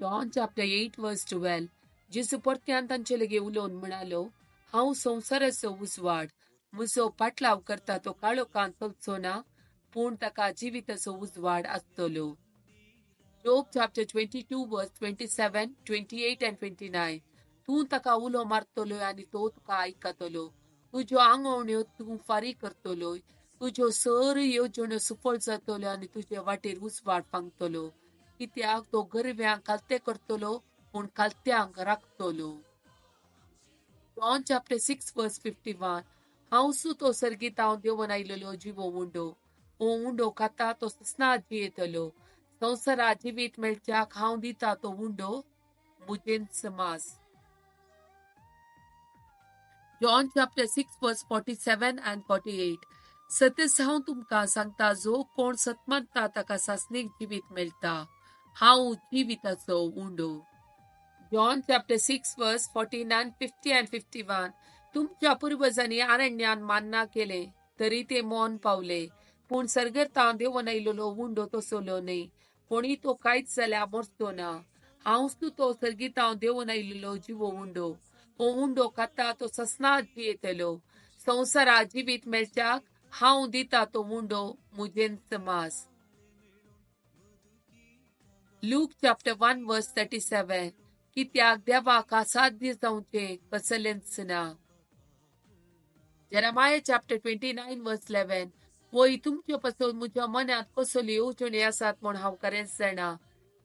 John chapter 8 verse 12. जेजू परत्यान तांचे लागीं उलोवन म्हणालो, हांव संवसाराचो उजवाड. म्हजो पाटलाव करता तो काळोखांत चलचो ना, पूण ताका जिविताचो उजवाड आसतलो. Job chapter 22 verse 27, 28 and 29. तूं ताका उलो मारतलोय आनी तो तुका आयकतलो. तुज्यो आंगवण्यो तूं फारीक करतलोय. तुज्यो सर येवजण्यो सुफळ जातल्यो आनी तुजे वाटेर उजवाड फांकतलो. कित्याक तो गरव्यांक खालते करतलो, पूण खालत्यांक राखतलो. John chapter 6 verse 51. हांव सु तो सर्गीत हांव देंवन आयलेलो जिवो उंडो. हो उंडो खाता तो ससनात जियेतलो. संवसारा जिवीत मेळच्याक हांव दिता तो उंडो म्हजेंच मास. John chapter 6 verse 47 and 48. सतेच हांव तुमकां सांगता, जो कोण सत मानता ताका सासणीक जिवीत मेळटा. हांव जिविताचो उंडो. John chapter 6 verse 49, 50 and 51. तुमच्या पुर्वजांनी अरण्यान मान्ना केले तरी ते मौन पावले. पूण सर्गतां देंवन आयलेलो उंडो तसलो न्हय. कोणी तो कांयच जाल्यार मरचो ना. हांव तो सर्गीतां देंवन आयलेलो जिवो उंडो. हो उंडो खाता तो ससनात जियेतलो. संवसारा जिवीत मेळच्याक हांव दिता तो उंडो म्हजेंच मास. Luke chapter 1 verse 37. कित्याक देवाक असाध्य जावचें कसलेंच ना. Jeremiah chapter 29 verse 11. वय तुमचे पासत म्हज्या मनांत कसल्यो येवजण्यो आसात म्हूण हांव खरेंच जाणा.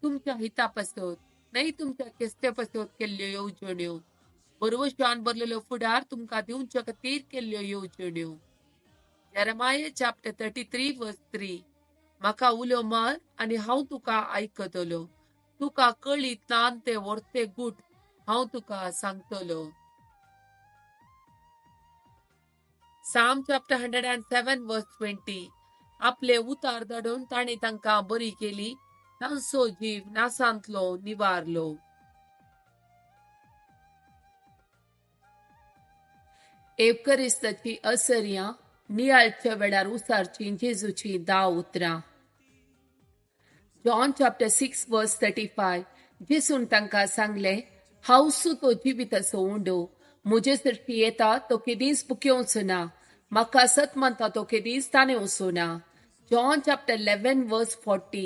तुमच्या हिता पासत न्हय, तुमच्या केस्ते पासत केल्ल्यो येवजण्यो. बरवशान भरलेलो फुडार तुमकां दिवचे खातीर केल्ल्यो येवजण्यो. Jeremiah chapter 33 verse 3. म्हाका उलो मार आनी हांव तुका आयकतलो. तुका कळीत ना तें व्हरते गूट हांव तुका सांगतलो. Psalm chapter 107 verse 20. आपले उतार धाडून ताणें तांकां बरी केली, तांचो जीव नासांतलो निवारलो. एवकरिस्ताची असर्यां नियाळच्या वेळार उसारची जेजूची 10 उतरां. John chapter 6 verse 35. जेजून तांकां सांगलें, हांव सु तो जिविताचो उंडो. म्हजे सरशी येता तो केदींच भुकेवचो ना, म्हाका सत मानता तो केदींच ताणेवचो ना. John chapter 11 verse 40.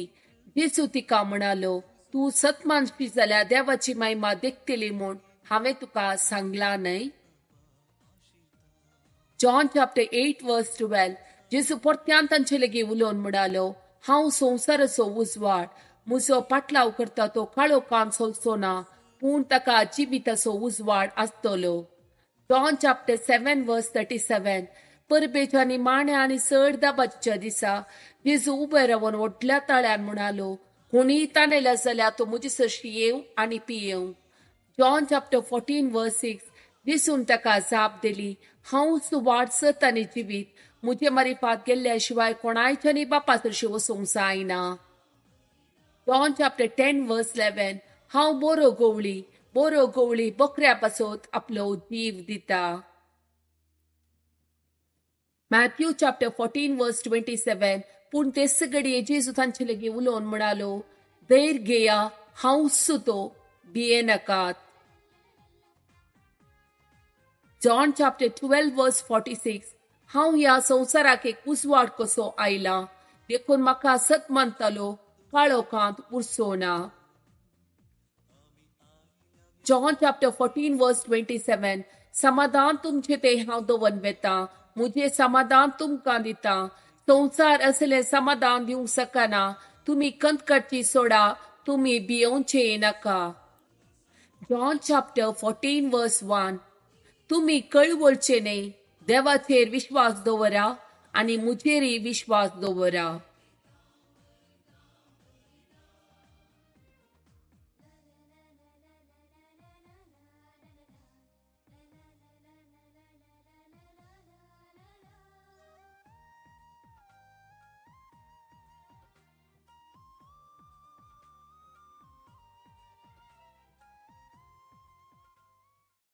जेजू तिका म्हणालो, तूं सत मानशी जाल्यार देवाची महिमा देखतली म्हूण हांवें तुका सांगलां न्हय. John chapter 8 verse 12. जेजू परत्यान तांचे लागीं उलोवन म्हणालो, हांव संवसाराचो उजवाड. म्हजो पाटलाव करता तो काळोखांत चलचो ना, पूण ताका जिविताचो उजवाड आसतलो. John chapter 7 verse 37. परबेच्या निमाण्या आनी चड दाबाच्या दिसा जेजू उबे रावन व्हडल्या ताळ्यान म्हणालो, कोणीय ताणेला जाल्यार तो म्हजे सरशी येवं आनी पियेवं. John chapter 14 verse 6. जेजून ताका जाप दिली, हांवच वाट, सत आनी जिवीत. म्हजे मारिफात गेल्ल्या शिवाय कोणायच्यानी बापा सरशी वचूंक जायना. John chapter 10 verse 11. हांव बरो गवळी. बरो गवळी बकऱ्या पासत आपलो जीव दिता. Matthew chapter 14 verse 27. पूण तेच घडये जेजू तांचे लागीं उलोवन म्हणालो, धैर्य घेया, हांव सुतो, भियेनाकात. John chapter 12 verse 46. हांव ह्या संवसाराक एक उजवाड कसो आयला, देखून म्हाका सत मानतालो काळोखांत उरचो ना. John chapter 14 verse 27. समाधान तुमचे ते हांव दवर वेता, म्हजें समाधान तुमकां दिता. संवसार असलें समाधान दिवंक शकना. तुमी कंत काडची सोडा, तुमी भियोवचे नाका. John chapter 14 verse 1. तुमी कळवळचे न्हय, देवाचेर विश्वास दवरा आनी म्हजेरय विश्वास दवरा.